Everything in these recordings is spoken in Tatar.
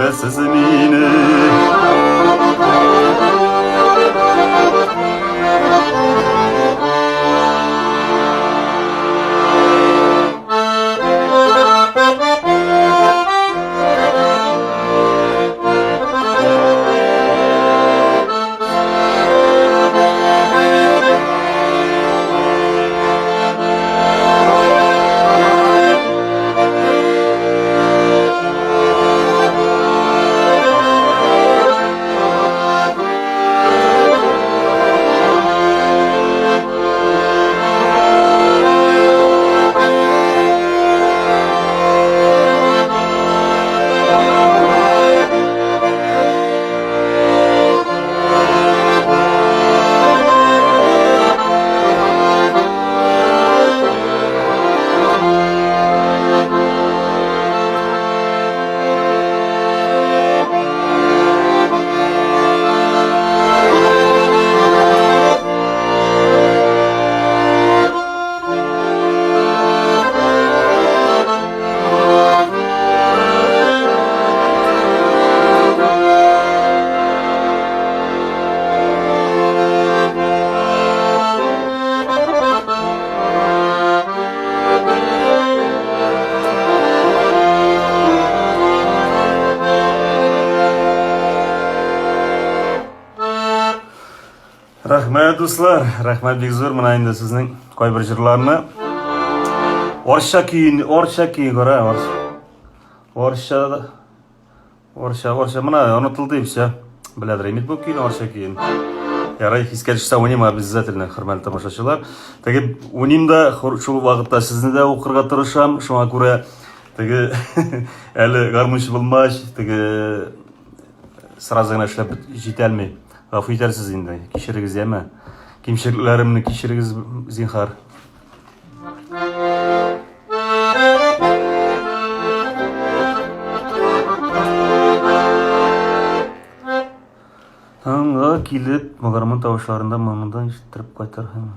Күрәсез мине. Рәхмәт, дуслар. Рәхмәт бик зур. Менә инде сезнең кайбер җырларны. Орча көен, орча көе кара, орча. Орча, орча, орча. Менә онытылды и все. Беләдер инде бу көйне, орча көен. Ярай, искә төшсә уйныйм обязательно, хөрмәтле тамашачылар. Теге уйныйм да, шул вакытта сезне дә укырга тырышам. Шуңа күрә теге әле гармунчы булмач, теге сразу гына эшләп җитәлми. Гафу итәрсез инде, кичерегез яме. Кимчелекләремне кичерегез, зинхар. Таңга килеп, гармун тавышларында моңында ишеттереп кайтыр һәм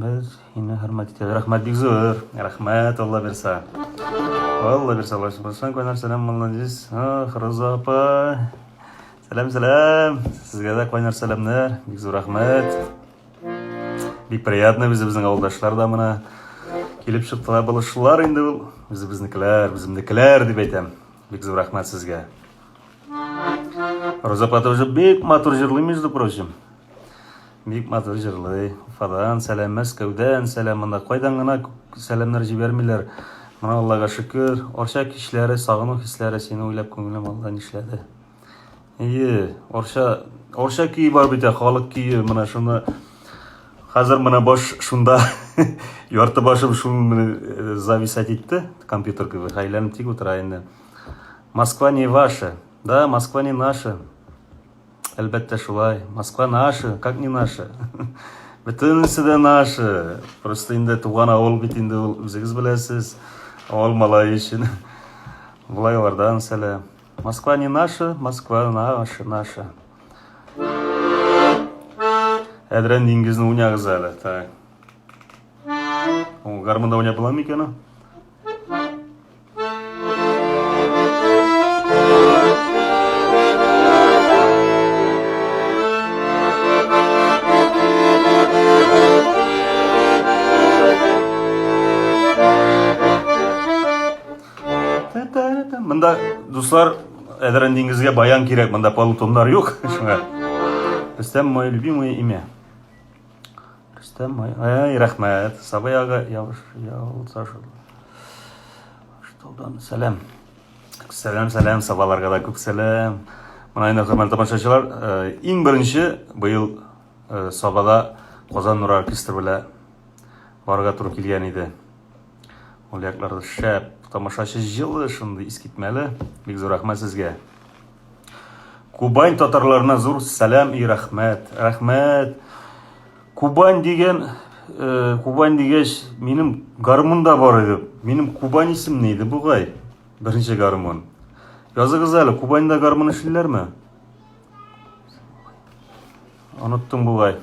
без һине хөрмәт итәбез. Рәхмәт бик зур. Рәхмәт, Алла бирса. Алла бирса, Алла бирса. Кайнар сәлам, молодец. Ах, Роза апа. Сәлам, сәлам. Сезгә дә кайнар сәламнәр. Бик зур рәхмәт. Бик приятно үзебезнең авылдашлар да менә килеп чыктылар. Булышлар инде ул. Үзебезнекеләр, үземнекеләр дип әйтәм. Бик зур рәхмәт сезгә. Роза апа тоже бик матур җырлый, между прочим. Бик матур җырлый. Уфадан сәлам, Мәскәүдән сәлам. Монда кайдан гына сәламнәр җибәрмиләр. Менә Аллага шөкер. Арча кичләре, сагыну хисләре сине уйлап күңелем Алла нишләде. Ие, Орча, Орча көе бар бит, халык көе, менә шуны хәзер менә баш шунда ярты башым шул менә э, зависать итте, компьютер кебек, әйләнеп тик утыра инде. Москва не ваша. Да, Москва не наша. Әлбәттә шулай. Москва наша, как не наша? Бөтенесе дә наша. Просто инде туган авыл бит инде ул, үзегез беләсез. Авыл малае өчен. Болай алардан сәлам. Москва не наша, Москва наша, наша. Әдрән диңгезне уйнагыз әле. Так. Ул гармунда уйнап була микән ул? Монда, дуслар, Әдрән диңгезгә баян кирәк, монда полутоннар юк. Шуңа. Рөстәм мое любимое имя. Рөстәм мое. Ай, рәхмәт. Сабый ага ябыш ялса шул. Штолдан сәлам. Сәлам, сәлам, сабаларга да күп сәлам. Менә инде хөрмәтле тамашачылар, э, иң беренче быел э, Сабада Казан нуры оркестры белән барырга туры килгән иде. Ул якларда шәп, тамашачы җылы, шундый искитмәле. Бик зур рәхмәт сезгә. Кубань татарларына зур сәлам и рәхмәт. Рәхмәт. Кубань дигән, э, Кубань дигәч, минем гармун да бар иде. Минем Кубань исемле иде бугай. Беренче гармун. Языгыз әле, Кубаньда гармун эшлиләрме? Оныттым бугай.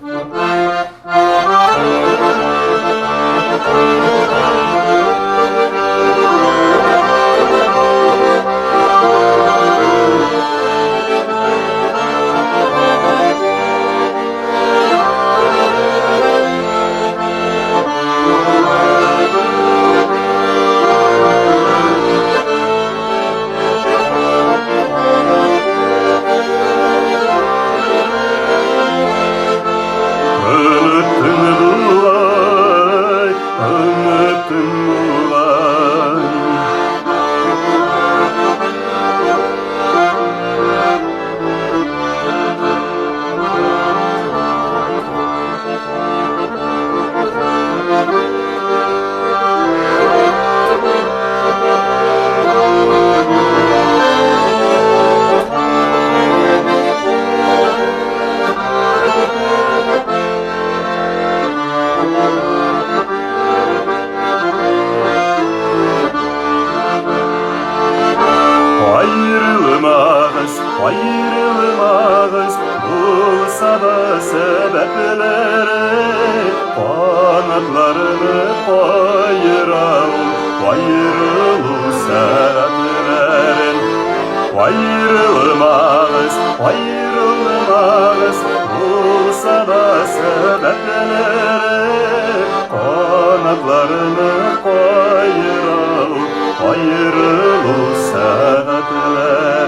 Аерылмагыз, булса да сәбәпләре, Канатларны каера ул, аерылу сәгатьләрен. Аерылмагыз, аерылмагыз, булса да сәбәпләре, Канатларны каера ул, аерылу сәгатьләрен.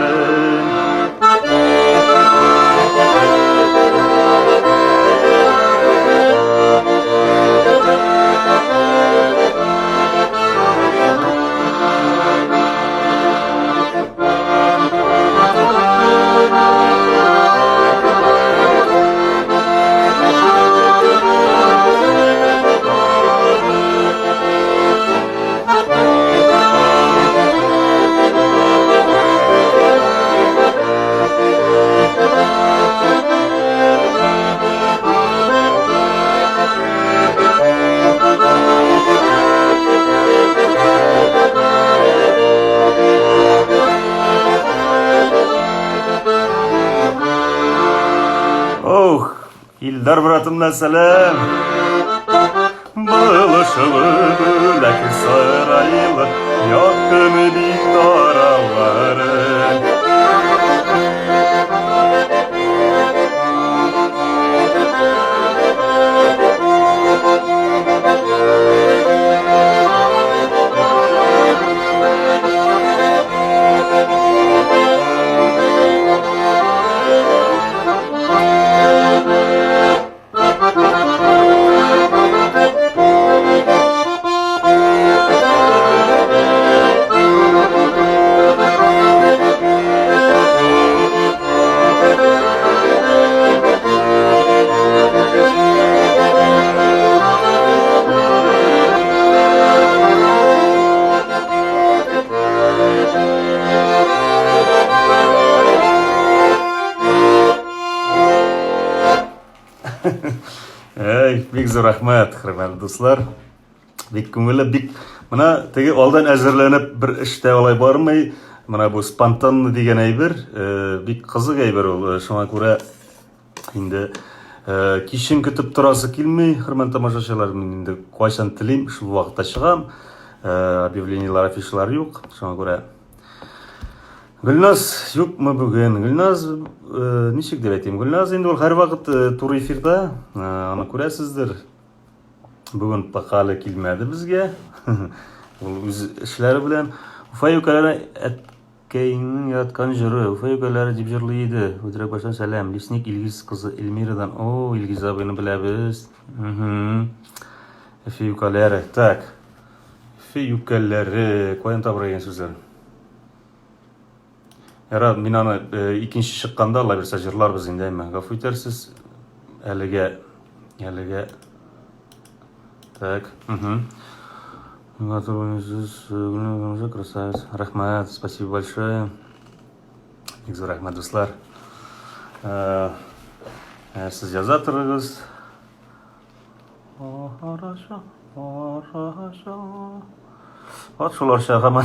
Ох, Илдар братымнан сәлам. Булышылы бүләк сарайлы, якын бит аралары. Әй, бик зур рәхмәт, хөрмәтле дуслар. Бик күңелле, бик менә теге алдан әзерләнеп бер эштә алай бармый. Менә бу спонтанный дигән әйбер, бик кызык әйбер ул. Шуңа күрә инде кичен көтеп торасы килми, хөрмәтле тамашачылар. Мин инде кайчан телим, шул вакытта чыгам. Объявлениеләр, афишалар юк. Шуңа күрә Гөлназ юкмы бүген? Гөлназ ничек дип әйтим? Гөлназ инде ул һәрвакыт туры эфирда, аны күрәсездер. Бүген пока әле килмәде безгә. Ул үз эшләре белән. Уфа юкәләре әткәйнең яраткан җыры. Уфа юкәләре дип җырлый иде. Үтерәк баштан сәлам. Лесник Илгиз кызы Эльмирадан. О, Илгиз абыйны беләбез. Уфа юкәләре. Так. Уфа юкәләре. Каян табырга дигән сүзләр? Ярар, мин аны икенче чыкканда, Алла бирсә, җырларбыз инде, әмма гафу итәрсез. Әлегә, әлегә. Так, угу. Красавец. Рәхмәт, спасибо большое. Бик зур рәхмәт, дуслар. Сез яза торыгыз. Хорошо, хорошо. Вот шул Арча һаман,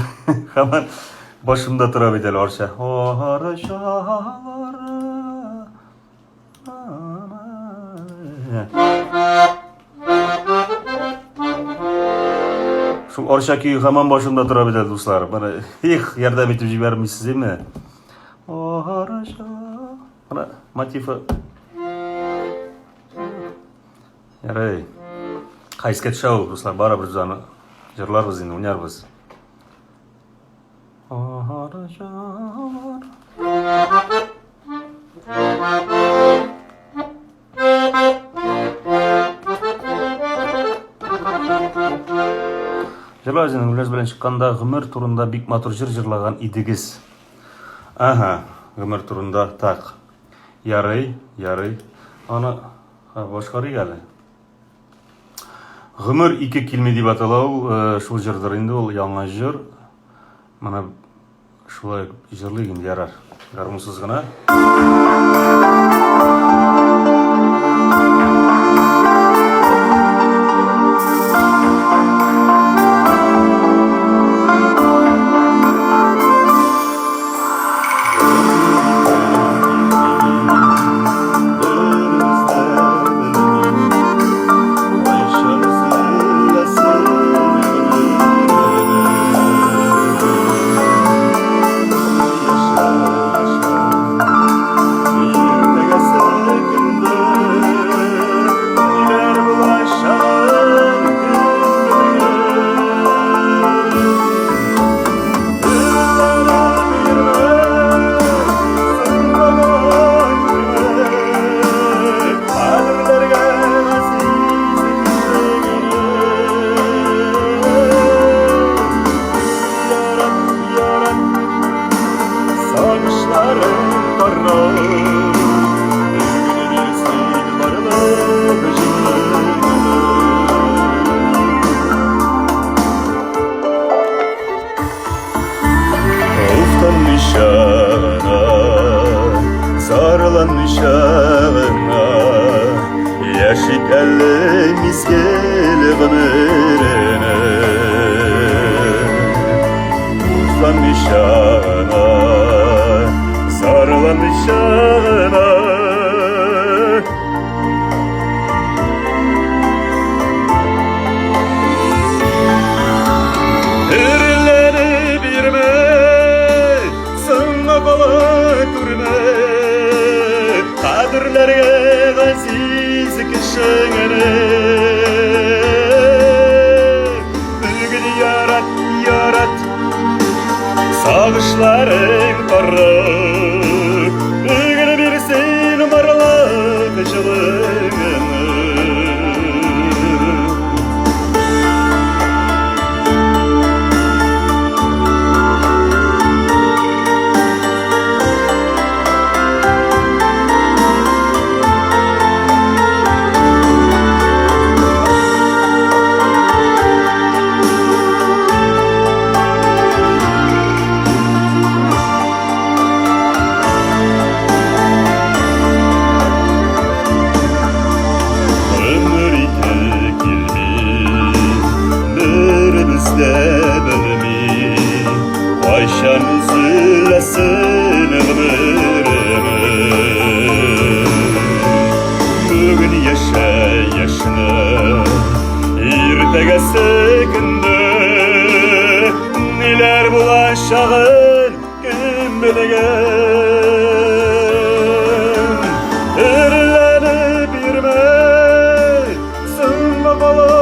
һаман башымда тора бит әле Арча. Арчалары. Шул Арча көе һаман башымда тора бит әле, дуслар. Менә, их, ярдәм итеп җибәрмисез, әйме? Арча. Менә мотивы. Ярый. Кайсы төшә ул, дуслар, барыбер без аны җырларбыз инде, уйнарбыз. Җырлар үзенең Гөлназ белән чыкканда гомер турында бик матур җыр җырлаган идегез. Ага, гомер турында так. Ярый, ярый. Аны башкарыйк әле. Гомер ике килми дип атала ул, шул җырдыр инде ул, яңа җыр. Менә шулай җырлыйк инде, ярар. Гармунсыз гына. мизгел гомеренең. Узланмыйча гына, зарланмыйча гына. Өрләнеп йөрмә, соңга кала күрмә. Кадерләргә газиз кешеңне. Бүген ярат, ярат, сагышларың тарып, бүген бирсен барлык җылыңны. Өмір ите килми, беребез дә белми, кайчан өзеләсен гомеремез. Бүген яшә яшьне, иртәгәсе көндә ниләр булачагын кем белгән. Өрләнеп йөрмә, соңга кала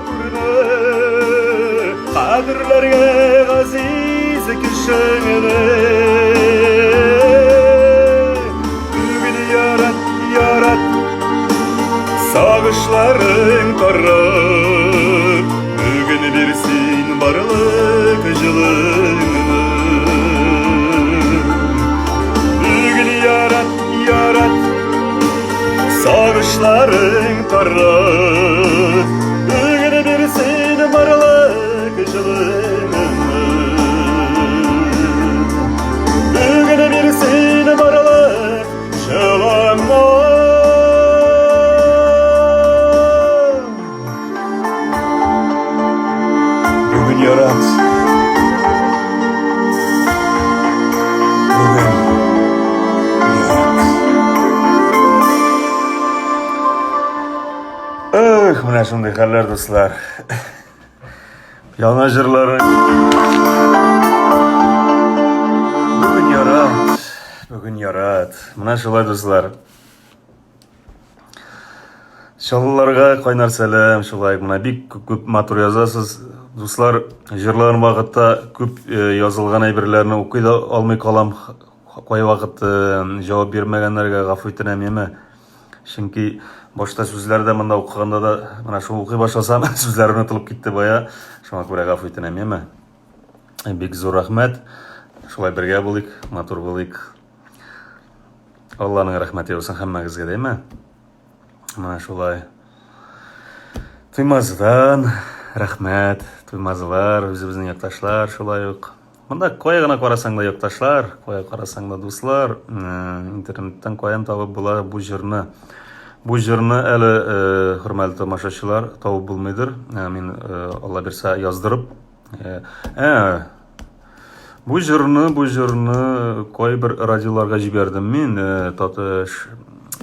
күрмә, кадерләргә газиз кешеңне. Бүген ярат, ярат, сагышларың тарап, бүген бирсен барлык җылыңны. Бүген ярат, ярат, сагышларың тарап, бүген бирсен барлык җылыңны. Бүген бирсен барлык җылыңны. Бүген ярат. Бүген ярат. Эх, менә шундый хәлләр, дуслар. Яңа җырлары. Бүген ярат. Бүген ярат. Менә шулай, дуслар. Чаллыларга кайнар сәлам, шулай менә бик күп, күп матур язасыз. Дуслар, җырлаган вакытта күп э, язылган әйберләрне укый да алмый калам. Кайвакыт э, җавап бирмәгәннәргә гафу итенәм, яме. Чөнки башта сүзләр дә монда укыганда да менә шул укый башласам, сүзләр онытылып китте бая. Шуңа күрә гафу итенәм, яме. Бик зур рәхмәт. Шулай бергә булыйк, матур булыйк. Алланың рәхмәте яусын һәммәгезгә, дәйме? Менә шулай. Туймазыдан рәхмәт, туймазылар, үзебезнең якташлар шулай ук. Монда кая гына карасаң да якташлар, кая карасаң да дуслар, интернеттан каян табып була бу җырны? Бу җырны әле, э, хөрмәтле тамашачылар, табып булмыйдыр. Э, мин, э, Алла бирсә, яздырып Ә, бу җырны, бу җырны кайбер радиоларга җибәрдем мин. Татыш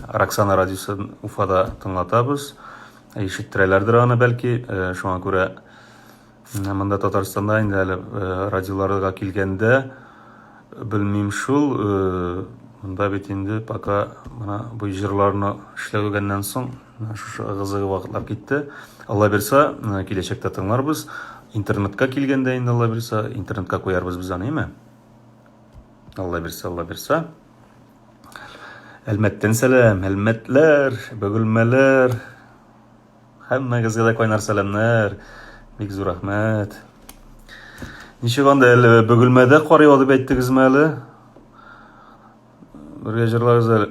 Роксана радиосын Уфада тыңлатабыз. Ишеттерәләрдер аны бәлки. Шуңа күрә монда Татарстанда инде әле радиоларга килгәндә белмим шул. Монда бит инде пока менә бу җырларны эшләгәннән соң Менә шушы ыгы-зыгы вакытлар китте. Алла бирса, киләчәктә тыңларбыз. Интернетка килгәндә инде Алла бирса, интернетка куярбыз без аны, әйме? Алла бирса, Алла бирса. Әлмәттән сәлам, Әлмәтләр, Бөгелмәләр. Һәммәгезгә дә кайнар сәламнәр. Бик зур рәхмәт. Ничек анда әле Бөгелмәдә кар ява дип әйттегезме әле? Бергә җырлагыз әле.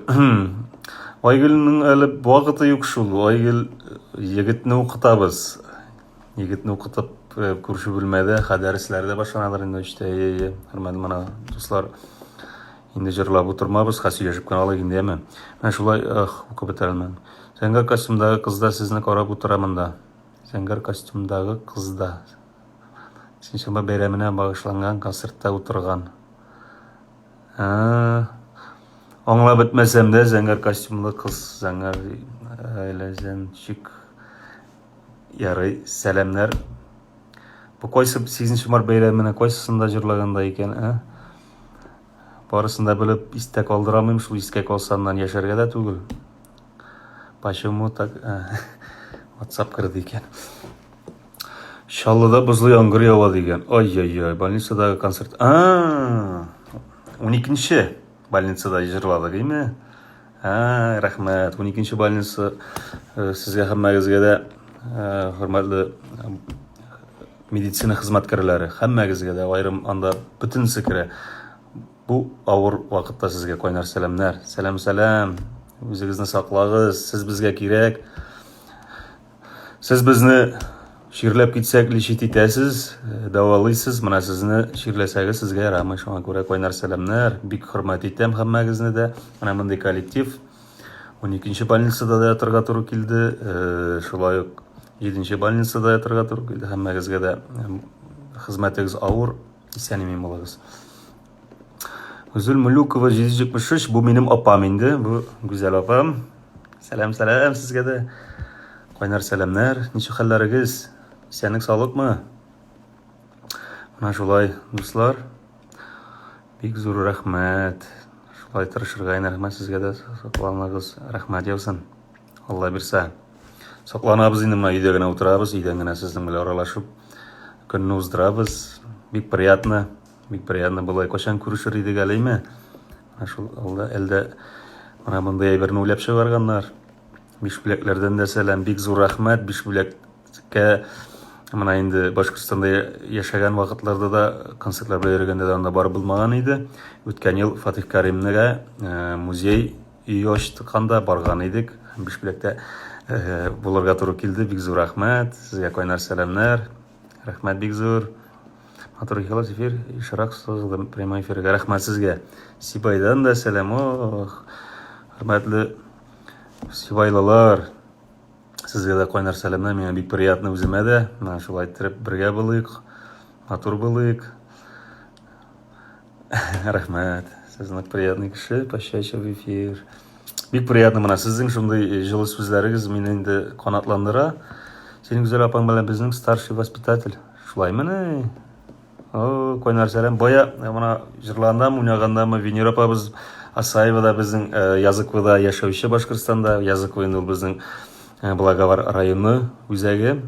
Айгөлнең әле вакыты юк шул. Айгөл егетне укытабыз. Егетне укытып, э, күрше бүлмәдә хәдәресләр дә башланадыр инде өчтә. Әйе, әйе. Хөрмәтле менә дуслар, инде җырлап утырмабыз, хәзер сөйләшеп кенә алыйк инде, әме. Менә шулай, эх, укып бетерәлмәдем. Зәңгәр костюмдагы кыз да сезне карап утыра монда. Зәңгәр костюмдагы кыз да. Сишәмбе бәйрәменә багышланган концертта утырган. Аңлап бетмәсәм дә, зәңгәр костюмлы кыз, зәңгәр әләзәнчик. Ярый, сәламнәр. Бу кайсы 8 март бәйрәменә кайсысында җырлаганда икән, ә? Барысын да белеп истә калдыра алмыйм, шул искә калса аннан яшәргә дә түгел. Почему так? WhatsApp керде икән. Чаллыда бозлы яңгыр ява дигән. Ай-яй-яй, больницадагы концерт. А, 12-нче больницада җырладык, име? А, рәхмәт. 12-нче больница э, сезгә һәммәгезгә дә э, хөрмәтле э, медицина хезмәткәрләре, һәммәгезгә дә аерым анда бөтенесе керә. Бу авыр вакытта сезгә кайнар сәламнәр. Сәлам, сәлам. Үзегезне саклагыз, сез безгә кирәк. Сез безне чирләп китсәк лечить итәсез, э, дәвалыйсыз. Менә сезне чирләсәгез, сезгә ярамый. Шуңа күрә кайнар сәламнәр. Бик хөрмәт итәм һәммәгезне дә. Менә мондый коллектив. 12 больницада да ятырга туры килде. Э, шулай ук 7 больницада ятырга туры килде. Һәммәгезгә дә э, хезмәтегез авыр. Исән-имин булыгыз. Гүзәл Мулюкова 773, бу минем апам инде, бу Гүзәл апам. Сәлам, сәлам сезгә дә. Кайнар сәламнәр. Ничек хәлләрегез? Исәнлек, саулыкмы? Менә шулай, дуслар. Бик зур рәхмәт. Шулай тырышырга инде, рәхмәт сезгә дә, сакланыгыз. Рәхмәт яусын. Алла бирсә. Сакланабыз инде, менә өйдә генә утырабыз, өйдән генә сезнең белән аралашып көнне уздырабыз. Бик приятно. Бик приятно болай кайчан күрешер идек әле, әйме? Менә шул алда әлдә менә мондый әйберне уйлап чыгарганнар. Бишбүләкләрдән дә сәлам, бик зур рәхмәт Бишбүләккә. Менә инде Башкортстанда яшәгән вакытларда да концертлар белән йөргәндә дә анда барып булмаган иде. Үткән ел Фатих Каримнега э, музей өе ачтканда барган идек. Бишбүләктә э, булырга туры килде. Бик зур рәхмәт. Сезгә кайнар сәламнәр. Рәхмәт бик зур. Матур ихлас эфир, ешрак сызылды прямой эфиргә. Рәхмәт сезгә. Сибайдан да сәлам. Ох, хөрмәтле сибайлылар. Сезгә дә кайнар сәламнәр. Миңа бик приятно үземә дә. Менә шулай иттереп бергә булыйк. Матур булыйк. Рәхмәт. Сез нык приятный кеше. Почаще в эфир. Бик приятно менә сезнең шундый э, җылы сүзләрегез мине инде канатландыра. Синең Гүзәл апаң белән безнең старший воспитатель. Шулаймыни? О, кайнар сәлам. Бая э, менә җырлагандамы, уйнагандамы Венера апабыз Асаева да безнең э, Языковода яшәүче Башкортстанда. Языково инде ул безнең Благовар районы үзәге,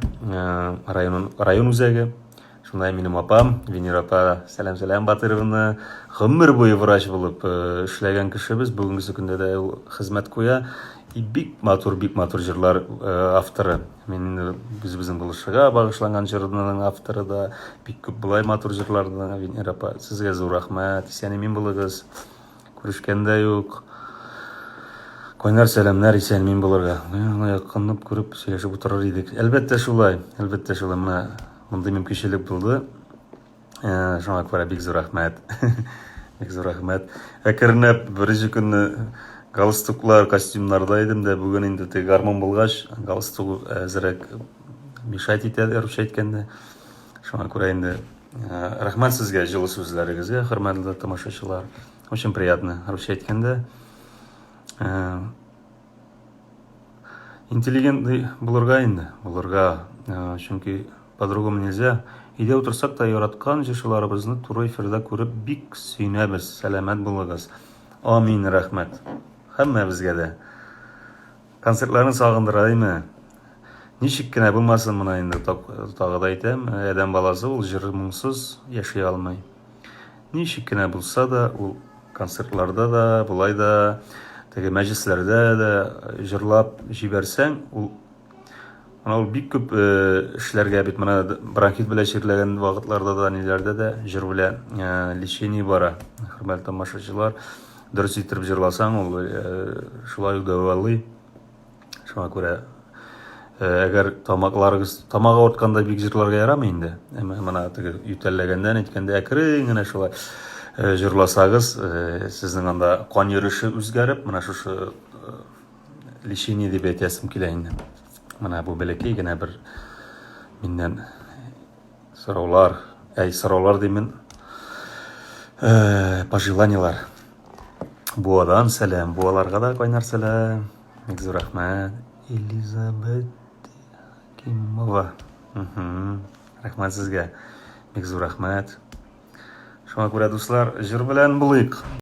район район үзәге. Шунда минем апам, Венера апа, сәлам сәлам Батыровна, гомер буе врач булып э, эшләгән кешебез, бүгенгесе көндә дә ул хезмәт куя. И бик матур, бик матур җырлар э, авторы. Мин инде үзебезнең булышыга багышланган җырның авторы да, бик күп болай матур җырларның Венера апа. Сезгә зур рәхмәт, исән-имин булыгыз. Күрешкәндә юк. Кайнар сәламнәр, исән-имин булырга. Менә якынлап күреп сөйләшеп утырыр идек. Әлбәттә шулай, әлбәттә шулай. Менә мондый мөмкинчелек булды. Э, шуңа күрә бик зур рәхмәт. Бик зур рәхмәт. Әкренләп беренче көнне галстуклар, костюмнарда идем дә, бүген инде теге гармун булгач, галстук әзрәк мешать итә, русча әйткәндә. Шуңа күрә инде э, рәхмәт сезгә җылы сүзләрегезгә, хөрмәтле тамашачылар. Очень приятно, русча әйткәндә. Э, интеллигентный булырга инде, булырга, э, чөнки по-другому нельзя. Өйдә утырсак та яраткан җырчыларыбызны туры эфирда күреп бик сөенәбез. Сәламәт булыгыз. Амин, рәхмәт. Һәммәбезгә дә. Концертларны сагындыра, әйме? Ничек кенә булмасын, моны инде тагы да әйтәм, адәм баласы ул җыр моңсыз яши алмый. Ничек кенә булса да, ул концертларда да, болай да, теге мәҗлесләрдә дә җырлап җибәрсәң, ул менә ул бик күп э, эшләргә бит менә бронхит белән чирләгән вакытларда да, ниләрдә дә җыр белән э, лечение бара. Хөрмәтле тамашачылар, дөрес иттереп җырласаң, ул э, шулай ук дәвалый. Шуңа күрә э, әгәр тамакларыгыз тамак авыртканда бик җырларга ярамый инде. Әмма менә теге ютәлләгәндә, әйткәндә әкрен генә шулай э, җырласагыз, э, сезнең анда кан йөреше үзгәреп, менә шушы лечение дип әйтәсем килә инде. Менә бу бәләкәй генә бер миннән сораулар, әй, сораулар димен, э, пожеланиялар. Буадан сәлам, буаларга да кайнар сәлам. Бик зур рәхмәт. Элизабет Кимова. Рәхмәт сезгә. Бик зур рәхмәт. Шуңа күрә, дуслар, җыр белән булыйк.